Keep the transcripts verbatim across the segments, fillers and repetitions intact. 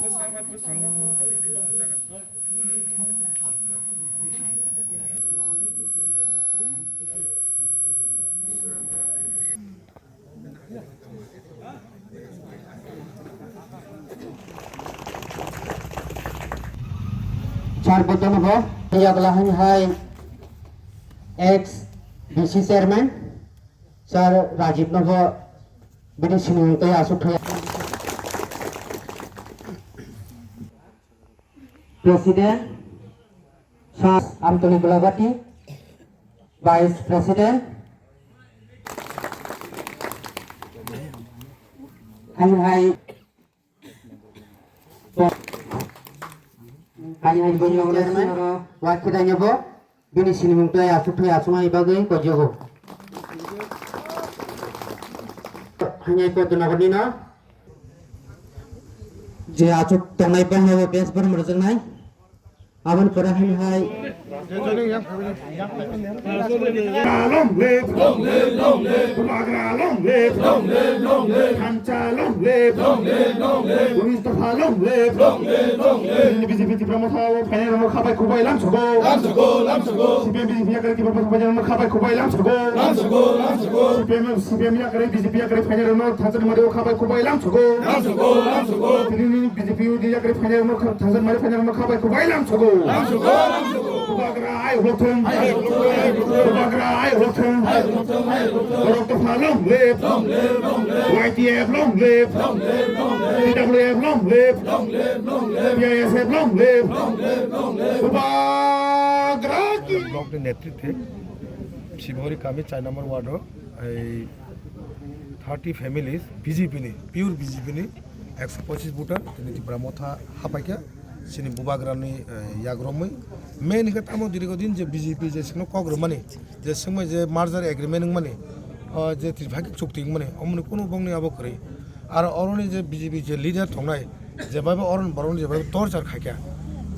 Sar Buddha Nogo, Yagla hai ex B C chairman, Sar Rajiv Nogo, bini sinimung tei asuk thaya. President, Sir Amtoni Gulagati, Vice President, hai hai, hai hai, bini Chairman, wakil bo. Bini sinimung tei asuk tei asuk hai bagwi kojogo. Hanya ko duna ko dina. Je asuk tongnai bangno bes bar murjang nai. Aboni pore hai hai. Long live, long live, long live, Bubagra long live, long live, long live, Thansa long live, long live, long live, Mustafa long live, long live, long live. B J P Tipra Motha o phainai rokno khabai khubai lamsogo. Lamsogo, lamsogo. C P M B J P yakarwi Tipra Motha phainai rokno khabai khubai lamsogo. Lamsogo, lamsogo. C P M, C P M yakarwi B J P yakarwi phainai rokno thansa ni mari o khabai khubai lamsogo. Lamsogo, lamsogo. Tini ni B J P yakarwi phainai rokno thansa ni mari phainai rokno khabai khubai lamsogo. Lamsogo, lamsogo. Bubagra ai hwlokthung. Bubagra ai hwlokthung. Borok tongpha long live. Y T F long live. T W F long live. P I S F long live. Bubagra ki. Block ni netritwe Sibori kami char number ward o ei thirty families B J P ni, pure B J P ni ekso pochis voter tini Tipra Motha hapaikha. Chini Bubagrani, eh, yagromwi. Main hwnkhe tamo dirgo din je B J P je sino kok rwmani, je swngmai je merger agreement wngmani, o je Tripakhik chukti wngmani, omoni kunu bongni abo kwrwi. Aro oroni je B J P je leader tongnai, je bai bo oroni borokno je bai bo torchar khaikha,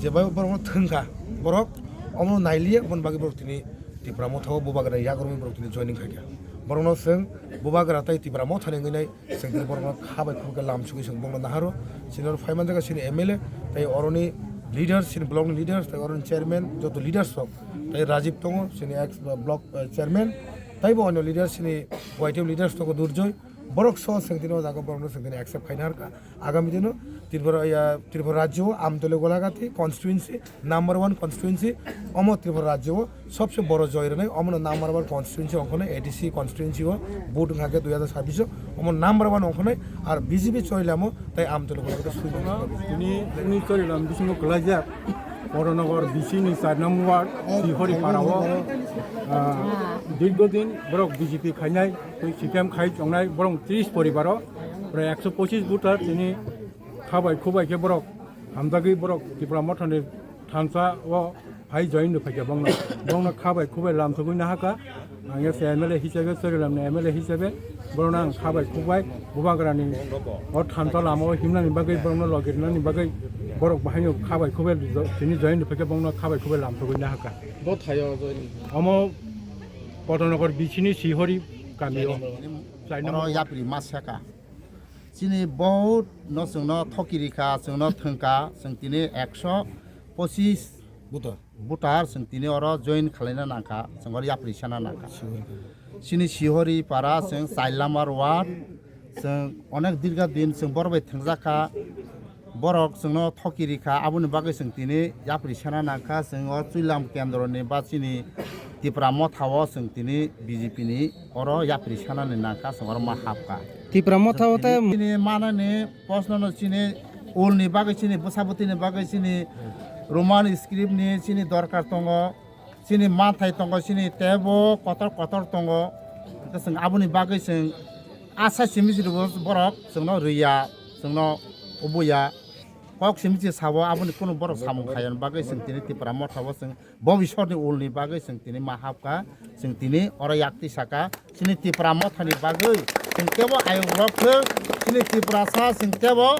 je bai bo borokno thwngkha, borok omono nailiya, oboni bagwi borok tini Tipra Motha o Bubagra yagromwi borok tini joining khaikha. Borokno chwng Bubagra tei Tipra Mothani wngwi nai. Chwng tini borokno kha bai khuk khe lam sugwi chwng bongno naharo. Chini oro phai manjak kha chini M L A, tei oroni leaders, chini block ni leaders, tei oroni chairman, joto leaders rok, tei Rajiv tongo, chini ex block, eh, chairman, tei bo onyo leaders, chini Y T F leaders tongo Durjoy. Borok so chwng tini o jaga borokno chwng tini accept khaina harkha. Agami dino Tripura, ya, Tripura rajyo o Amtoli Golagati constituency, number one constituency, omo Tripura rajyo o sobse boro joy rwnai, omono number one constituency ongkhonai, A D C constituency o vote wngkha khe dui hazar sabbish o, omo number one ongkhonai, ar B J P choi lamo tai Amtoli Golagati sui mano. Tini, tini choi lam bisingo kwlaijak, Boroknogor B C ni char number ward, Sihori para o, ah, dirgo din borok B J P khainai, tei C P M khai tongnai, borok tris poribar o, prai ekso pochis voter tini kha bai khu bai khe borok hamjagwi borok Tipra Mothani thansa o phai join rw phaikha bongno. Bongno kha bai khu bai lamsogwi nahakha. Ang ya se M L A hisabe, Chorilamni M L A hisabe borokno ang kha bai khu bai Bubagrani o thansa lama o himnani bagwi borokno logi rwnani bagwi borok bahaino kha bai khu bai jo-, tini join rw phaikha bongno kha bai khu bai lamsogwi nahakha. Bo thaio join. Omo Podonogor B C ni Sihori kami o. Chai number ward. Yapri ma seka. Chini bohut no chwngno thoki rikha, chwngno thwngkha, chwng tini ekso pochis voter. Voter chwng tini oro join khwlaina nangkha, chwng oro yapri sana nangkha. Chini Sihori para chwng char number ward, chwng onek dirga din chwng borok bai thwngjakha. Borok chwngno thoki rikha, aboni bagwi chwng tini yapri sana nangkha, chwng o Chuilam kendroni ba chini Tipra Motha o chwng tini B J P ni oro yapri sanani nangkha, chwng oro ma hapkha. Tipra Motha o tei chini manani posno no chini ulni bagwi chini bwsa bwtwini bagwi chini Roman script ni chini dorkar tongo. Chini manthai tongo, chini tebo kotor kotor tongo. Hwnkhe chwng aboni bagwi chwng asa simi siri bo borok chwngno rwya, chwngno ubuya. Kok simi se sabo aboni kunu borok samung khaiyani bagwi chwng tini Tipra Motha o chwng bobisor ni ulni bagwi chwng tini ma hapkha, chwng tini oro yak twi saka. Chini Tipra Mothani bagwi chwng tebo ayung rok thwng, chini Tiprasa chwng tebo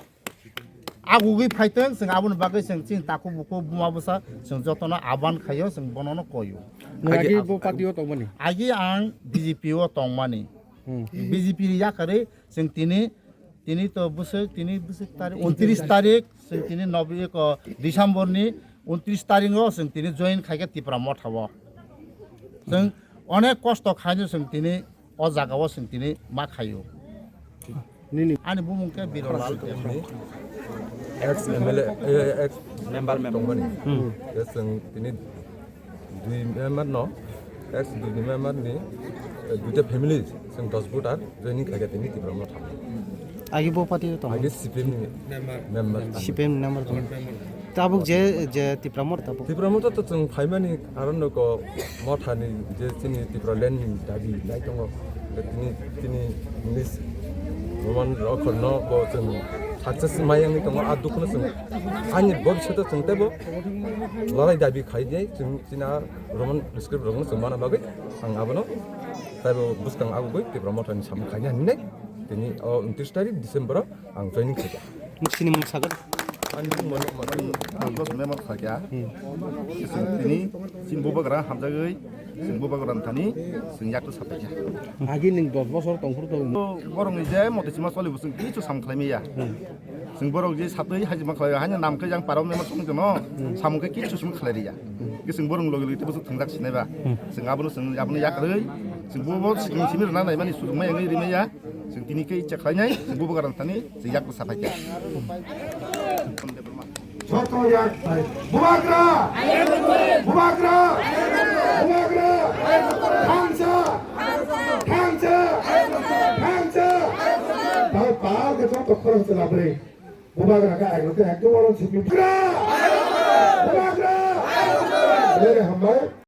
agugwi phaitwng, chwng aboni bagwi chwng chini takhuk bukhuk buma bwsa chwng jotono aban khaio, chwng bonono koio. Nwng agi agi bo party o tongmani? Agi ang B J P o tongmani. Hmm. B J P ni yakarwi chwng tini Tini to bwswk, tini bwswk tarik, untris tarik, chwng tini nobi-, eko, December ni untris tarik o chwng tini join khaikha Tipra Motha o. Chwng onek kosto khaino chwng tini o jaga o chwng tini ma khaio. Nini ani bumung khe Birolal. Ex M L A, eh, ex member, member. Tongmani. Hmm. Yes, chwng tini dui member no, ex dui member ni, eh, duita family, chwng dos voter joining khaikha tini Tipra Motha. Agi bo party tong? Agi C P M ni member. C P M ni member tong. Tabuk je, je Tipra Motha tabuk. Tipra Motha to chwng phaimani aron no ko Motha ni je chini Tipra land ni dabi nai tongo. Tini, tini English Roman rokhor no bo chwng success mai yang tongo. A dukh no chwng ani bobishoto chwng tebo lalai dabi khai je chwng china Roman script rok no chwng mana bagwi ang abono taibo bwskang agugwi Tipra Motha ni samung khaina hinwi tini o untris tarik December o ang joining khaikha. Nini mung sago? Ani mung mano mano. Dos member khaikha. Hmm. Tini chini bubagra hamjagwi chini bubagra thani chini yakto sapaikha. Agi ning dos bosor tongphuru to. Borok ni je motoi sima choli bo chwng kichu sam khlai maya. Hmm. Chwng borok je satwi haji ma khlai, haino nam khe jang paro member song jono, samung khe kichu sum khlai riya. Ke chwng borok logi logi tebo thwngjak sinai ba. Chwng abono chwng abono yakarwi, chwng bo bo chwng simi rwna naimani sujung ma yangwi rimaya. Chwng tini khe icha khlainai, chwng bubagra thani chwng yak bwsa phaikha. Joto yak phai. Bubagra! Bubagra! Bubagra! Thangsa! Thangsa! Thangsa! Tao pal ke joto khorang se labri. Bubagra ka agro ke ekdom orang simi. Bubagra! Bubagra! Bere hambai.